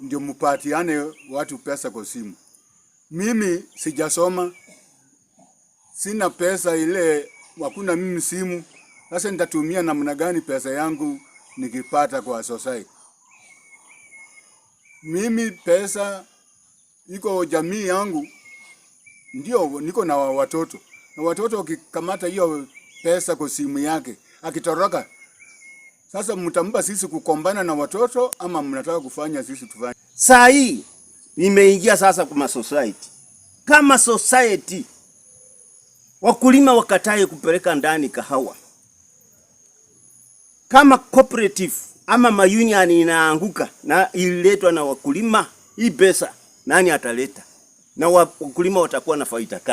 Ndio mpatiane watu pesa kwa simu. Mimi sijasoma, sina pesa ile, hakuna mimi simu. Sasa nitatumia namna gani pesa yangu nikipata kwa society? Mimi pesa iko jamii yangu, ndio niko na watoto, na watoto wakikamata hiyo pesa kwa simu yake akitoroka, sasa mtampa sisi kukombana na watoto ama mnataka kufanya sisi tufanye? Saa hii nimeingia sasa kwa society. Kama society wakulima wakatae kupeleka ndani kahawa, kama cooperative ama maunion inaanguka na ililetwa na wakulima, hii pesa nani ataleta? Na wakulima watakuwa na faida gani?